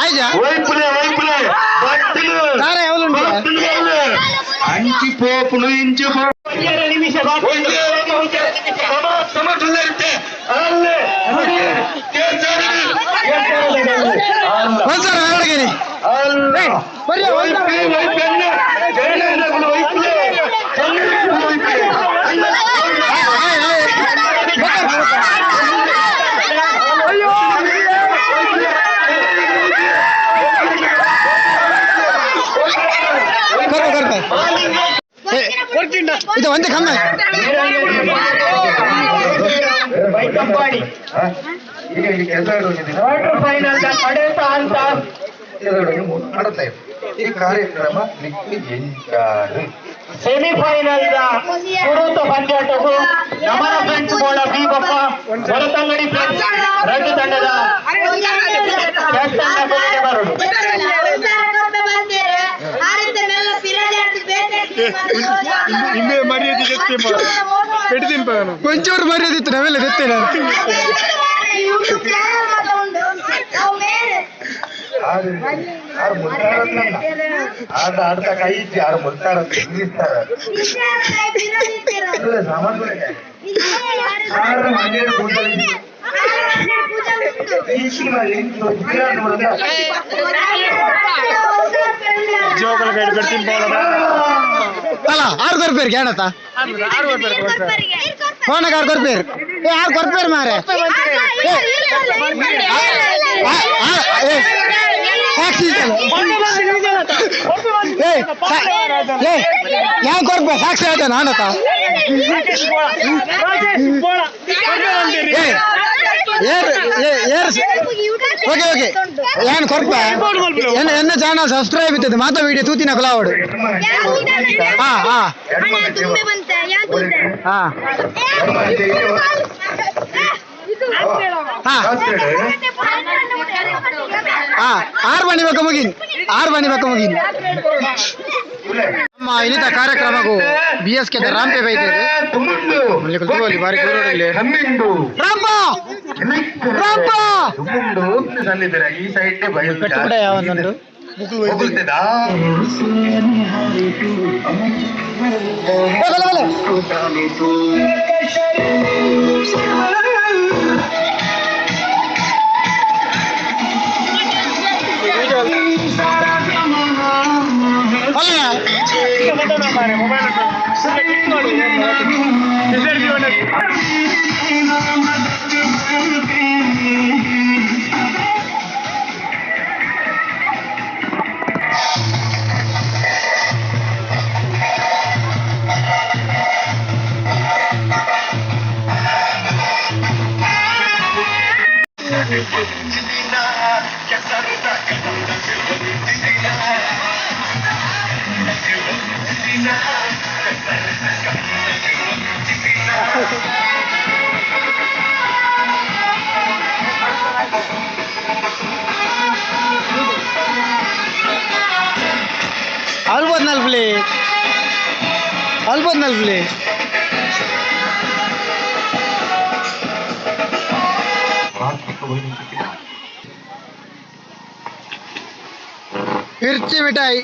ಆಯ್ಜಾ ವೈಪುಲೆ ವೈಪುಲೆ ಬಟ್ಟಲು ತಾರ ಎವಳುಂಡು ಬಟ್ಟಲು ಅಂಚಿ ಪೋಪುನು ಇಂಚು ಪೋಪು ಒಂದೆರಡು ನಿಮಿಷ ಬಾಕಿ. ಒಂದೇ ಒಂದು ಸಮ ಸಮ ಇರುತ್ತೆ ಅಲ್ಲೇ ಕೇಸರಿ ಅಲ್ಲ ಒಂದ್ಸಾರ ಆಡಗೇನಿ ಅಲ್ಲ ಬರ್ರಿ, ಒಂದ್ಸಾರ. ವೈಪಿ ವೈಪನ್ನ ಜನ ವೈಪುಲೆ ವೈಪಿ ಕೊರ್ಪ ಕೊರ್ಪ ಇದು ಒಂದೇ ಕಮ್ಮಿ. ಬೈಕಂಪಾಡಿ ಕ್ವಾರ್ಟರ್ ಫೈನಲ್ the ಕಡೆತ ಹಂತ. ಈ ಕಾರ್ಯಕ್ರಮ ನಿಕ್ಕು ಎಂಚಾಡು. ಸೆಮಿಫೈನಲ್ ಸುರುತ ಪಂದ್ಯಾಟವು ನಮನ ಫ್ರೆಂಡ್ಸ್ ಬೋಳ ಬಿ ಬೊಕ್ಕ ಹೊರತಂಗಡಿ ಫ್ರೆಂಡ್ಸ್ ರಡ್ಡು ತಂಡದ ಕ್ಯಾಪ್ಟನ್ ಬರೋದು. ಒಂಚೂರು ಮರ್ಯಾದಿತ್ತು ನಾವೆಲ್ಲ ಗೊತ್ತೇನ. ಅಲ್ಲ ಆರು ಕೊರ್ಪೇರು ಕೇಳತ್ತ ಫೋನಾಗ ಆರು ಕೊರ್ಪೇರು ಏ ಆರು ಕೊರ್ಪೇರು ಮಾರೆ ಯಾವ ಕೊರ್ಪ ಸಾಕ್ಷಿ ಆಯ್ತಾ ನಾನತ ಓಕೆ ಓಕೆ ಏನ್ ಕೊರ್ಪ ಎನ್ನ ಚಾನಲ್ ಸಬ್ಸ್ಕ್ರೈಬ್ ಇತ್ತದ ಮಾತಾ ವಿಡಿಯೋ ತೂತಿನ ಕುಲಾವಡು. ಹಾ ಹಾ ಹಾ ಹಾ ಹಾ ಆರು ಮಣಿ ಬಕ್ಕ ಮುಗಿನ್, ಆರು ಮಣಿ ಬಕ್ಕ ಮುಗಿನ್. ನಮ್ಮ ಇನ್ನಿತ ಕಾರ್ಯಕ್ರಮಕ್ಕೂ ಬಿ ಎಸ್ ಕೆ ರಾಂಪೆ ಬೈತದೆ. ಬಾರಿ ರಾಂಪ ರಾಂಪ ಕೂಡ ಯಾವೊಂದುಂಟು ಅಲ್ಬೋದ್ ನಲ್ಪಲಿ, ಅಲ್ಬೋದ್ ನಲ್ಪಲಿ. ಮಿರ್ಚಿ ಮಿಠಾಯಿ.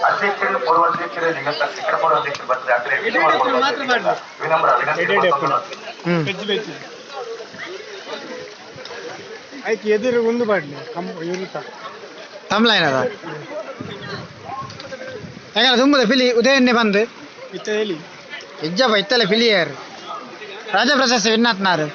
ಅಧ್ಯಕ್ಷರು ಪೂರ್ವ ಅಧ್ಯಕ್ಷರು ನಿಗಮ ಚಿಕ್ಕಪೂರ್ವ ಅಧ್ಯಕ್ಷರು ಬರ್ತಾರೆ. ಆ ಕಡೆ ವಿನಮ್ರ ವಿನಂತಿ. ಆಯ್ತು ಎದುರು ಒಂದು ಬಾಡ್ಲಿ ಇರುತ್ತಾ ತಮ್ಲಾಯ್ನದ ಯಾಕಂದ್ರೆ ತುಂಬದ ಫಿಲಿ ಉದಯನ್ನೇ ಬಂದು ಇತ್ತೇಲಿ ಇಜ್ಜಪ್ಪ ಇತ್ತಲೆ ಫಿಲಿಯರ್ ರಾಜ ಪ್ರಶಸ್ತಿ ವಿನ್ನಾತ್ನಾರು.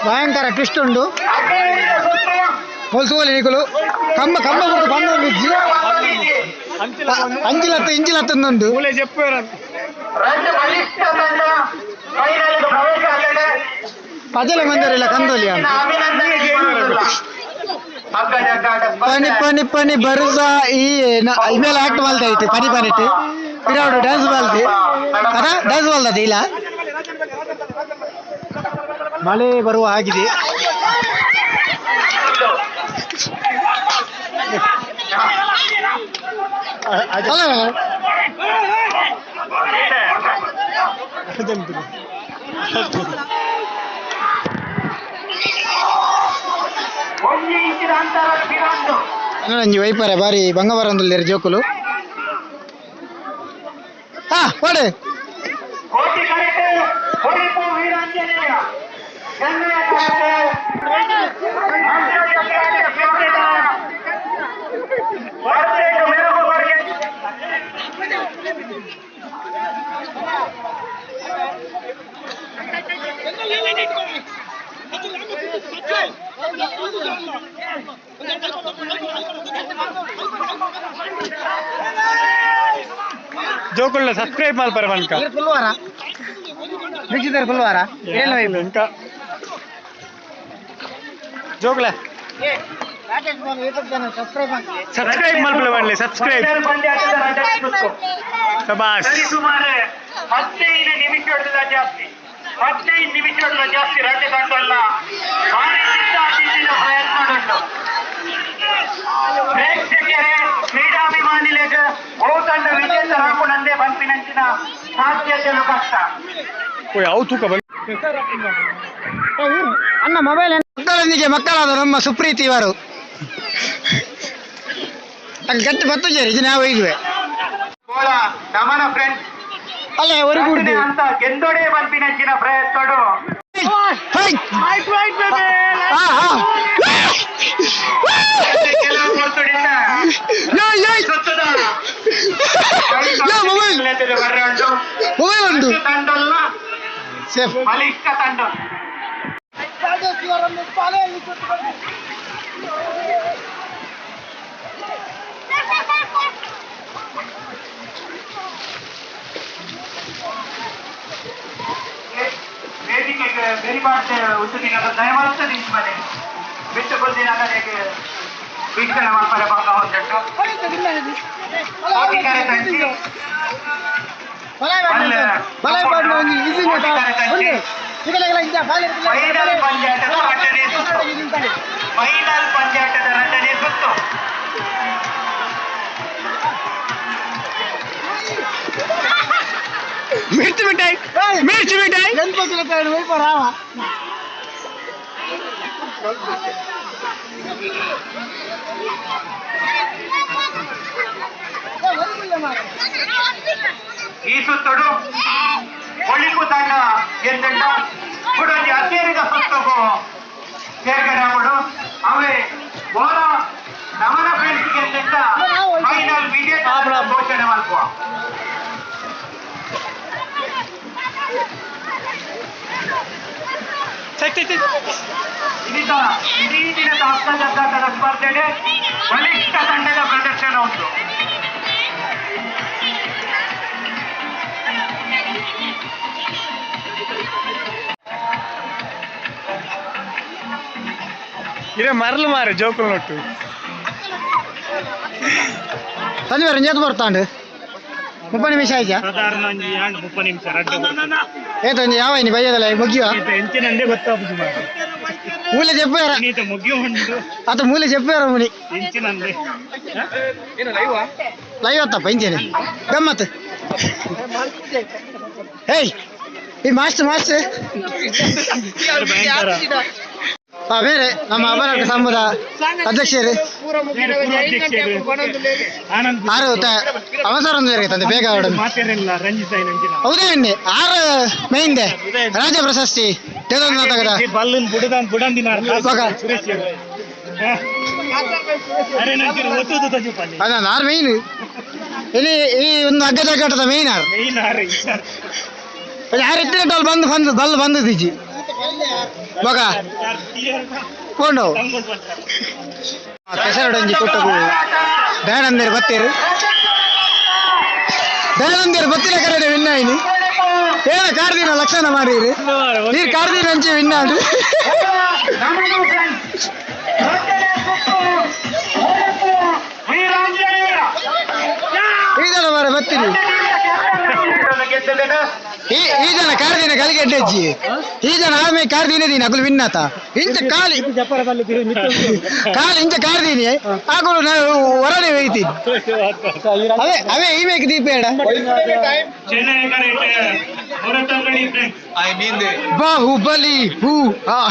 ಭಯಂಕರ ಟ್ವಿಸ್ಟ್ ಉಂಡು. ಹೊಲ್ಸುವಲ್ಲಿ ನಿಕುಲು ಕಂಬ ಕಂಬ ಬಿಟ್ಟು ಬಂದ ಅಂಚಿಲತ್ತ ಇಂಚಿಲತ್ತೊಂದು ಪಜಲ ಮಂದರಿಲ್ಲ ಕಂದೋಲಿ ಅಂತ. ಪನಿ ಪನಿ ಪನಿ ಬರುಸಾ ಈ ಇವೆಲ್ಲ ಆಕ್ಟ್ ಮಾಡ್ತಾ ಇತ್ತು. ಪನಿ ಪನಿಟ್ಟು ಪಿರಾಡು ಡ್ಯಾನ್ಸ್ ಬಾಲ್ತಿ ಅದ ಡ್ಯಾನ್ಸ್ ಬಾಲ್ತದ ಇಲ್ಲ. ಮಳೆ ಬರುವ ಆಗಿದೆ. ಅಲ್ಲ ಒಂಜಿ ವೈಪರೆ ಬಾರಿ ಬಂಗಬರಂದುಲ್ಲೇರು ಜೋಕುಲು. ಹಾ ಓಡೆ ಜೋಕುಳ್ಳ ಸಬ್ಸ್ಕ್ರೈಬ್ ಮಲ್ಪರ ಮನ್ಕ ಫುಲ್ವಾರ ವೀಕ್ಷಿತರು ಫುಲ್ವಾರ ಏನು ఇంకా ಜೋಕುಲ ಯೂಟ್ಯೂಬ್ ಚಾನಲ್ ಸಬ್ಸ್ಕ್ರೈಬ್ ಸಬ್ಸ್ಕ್ರೈಬ್ ಮಲ್ಪಲ ಬನ್ನಿ ಸಬ್ಸ್ಕ್ರೈಬ್ ಪಂದ್ಯಾಟದ ರಜನೆ ಸುತ್ತು ಸಬಾಸ್ ಸರಿ ಸುಮಾರು 15 ನಿಮಿಷದ ಜಾಸ್ತಿ 15 ನಿಮಿಷದ ಜಾಸ್ತಿ ರಡ್ಡೆ ತಂಡಲ್ಲ ಭಾರಿ ಸಿದ್ಧ ಪ್ರಯತ್ನ ಉಂಟು. ಪ್ರೇಕ್ಷಕರೇ ಕ್ರೀಡಾಭಿಮಾನಿಗಳಿಗೆ ಬಹುತಂಡ ವಿಜೇತರಾಗುವಂತೆ ಬಂಪಿನಂಚಿನ ಸಾಧ್ಯತೆಗಳು ಕಷ್ಟ. ಯಾವ ತೂಕ ಬನ್ನಿ ಅಣ್ಣ ಮೊಬೈಲ್ ಮಕ್ಕಳೊಂದಿಗೆ ಮಕ್ಕಳಾದ ನಮ್ಮ ಸುಪ್ರೀತಿ ಇವರು ಅಲ್ಲಿ ಗಟ್ಟಿ ಬತ್ತು ಜೇರಿ ಇದು ನಾವು ಇದ್ವೆ ಗೋಳ ನಮನ ಫ್ರೆಂಡ್ಸ್ ಅಲ್ಲ ಹೊರಗೂಡ್ದು ಅಂತ ಗೆಂದೊಡೆ ಬಂಪಿನಂಚಿನ ಪ್ರಯತ್ನಡು. ಕೆಲವು ಕೊಡ್ತುಡಿಂದ ಸುತ್ತದ ಮೊಬೈಲ್ ಬರ್ರೆ ಉಂಟು. ಮೊಬೈಲ್ ಉಂಟು ತಂಡಲ್ಲ ಸೇಫ್ ಬಲಿಷ್ಠ ತಂಡ. ವೇದಿಕೆಗೆ ಬೆರಿಬಾರ್ದು ಉದ್ದಿನ ದಯಮಾಡಿ ನಿಂತ್ಮನೆ ಬಿಟ್ಟು ಕೊಲ್ದಿನ ವೀಕ್ಷಣೆ ಮಾಡ್ತಾರೆ ಬಂಗ ಹೊಂದಿಟ್ಟು ಕೋಟಿಕರೆ ತಂಚಿ ಫೈನಲ್ ಪಂದ್ಯಾಟದ ರಡ್ಡನೇ ಸುತ್ತು. ಫೈನಲ್ ಪಂದ್ಯಾಟದ ರಡ್ಡನೇ ಸುತ್ತು. ಮಿರ್ಚಿ ಮಿಠಾಯಿ ಮಿರ್ಚಿ ಮಿಠಾಯಿ ಈ ಸುತ್ತಡು ಒಳಿಪು ತಂಡ ಗೆದ್ದಂಡ ಕುಡೊಂಜಿ ಅಕೇರಿದ ಸುತ್ತಗು ಸೇರ್ಗಡೆ ಆಗುಡು ಅವೇ ಬೋರ ನಮನ ಫ್ರೆಂಡ್ಸ್ ಗೆದ್ದಂಡ ಫೈನಲ್ ವಿಜೇತ ಘೋಷಣೆ ಮಲ್ಪುವ. ಇದೀಗ ಇಡೀ ದಿನದ ಹಸ್ತಜಗ್ಗಾಟದ ಸ್ಪರ್ಧೆಗೆ ಬಲಿಷ್ಠ ತಂಡದ ಪ್ರದರ್ಶನ ಉಂಟು. ಇರೇ ಮರಲು ಮಾರೆ ಜೋಕುಲ್ ನೊಟ್ಟು ಸಂಜೆ ರಂಜಾತ್ ಬರ್ತಾಂಡು 30 ನಿಮಿಷ ಆಯ್ತಾ ಸಾಧಾರಣ ಒಂಜಿ ಆಂಡ್ 30 ನಿಮಿಷ ರಡ್ಡೆ ಏತೊಂಜಿ ಯಾವ ಇನಿ ಬಯ್ಯದಲ್ಲ ಮುಗಿಯುವ ಎಂಚಿನಂದೇ ಗೊತ್ತಾಪುಜಿ ಮಾರೆ ಮೂಲೆ చెప్పాರ ನೀತ ಮುಗಿಯು ಉಂಟು ಅತ ಮೂಲೆ చెప్పాರ ಮುನಿ ಎಂಚಿನಂದೆ ಲೈವ್ ಅತ್ತಪ್ಪ ಇಂಚೇನೆ ಗಮ್ಮತ್ ಹೇಯ್ ಈ ಮಾಸ್ಟರ್ ಮಾಸ್ಟರ್ ಬೇರೆ ನಮ್ಮ ಅಬನಾಟ ಸಂಘದ ಅಧ್ಯಕ್ಷರು ಆರು ಅವಸರ ಒಂದು ತಂದೆ ಬೇಗ ಹೌದೇ ಆರು ಮೇಯಿಂದೆ ರಾಜ್ಯ ಪ್ರಶಸ್ತಿ ಅದ ಆರು ಮೇಯ್ನ್ ಇಲ್ಲಿ ಈ ಒಂದು ಅಗ್ಗದ ಮೇಯ್ನ್ ಆರು ಯಾರು ಎತ್ತಿನ ಬಂದು ಬಂದು ಬಲ್ಲು ಬಂದಿದ್ದೀಜಿ ಮಗ ಕೊಂಡು ಕೆಸರಡಂಜಿ ಕೊಟ್ಟಗು ದಯಾನಂದರು ಬತ್ತೀರು ದಯಾನಂದರು ಬತ್ತಿನ ಕರಡೆ ವಿನ್ನಾಯಿನಿ ಏನ ಕಾರ್ದಿನ ಲಕ್ಷಣ ಮಾಡಿರಿ ನೀರು ಕಾರ್ದಿನ ಅಂಚೆ ವಿನ್ನಾಡು ಈ ಜನ ಮಾರ ಬತ್ತೀರಿ ಈ ಜನ ಕಾರ್ದಿನ ಕಲಿಗೆ ಅಜ್ಜಿ ಈ ಜನ ಆಮೆ ಕಾರ್ದಿನ ದಿನ ಅಗುಲು ವಿನ್ನಾತ ಇಂಚ ಕಾಲಿ ಕಾಲಿ ಇಂಚ ಕಾರ್ದಿನಿ ಆಗುಲು ನಾವು ಹೊರನೆ ಒಯ್ತೀನಿ ಅವೇ ಅವೇ ಈ ಮೇಕ್ ದೀಪ ಬಾಹುಬಲಿ ಹೂ ಹಾ.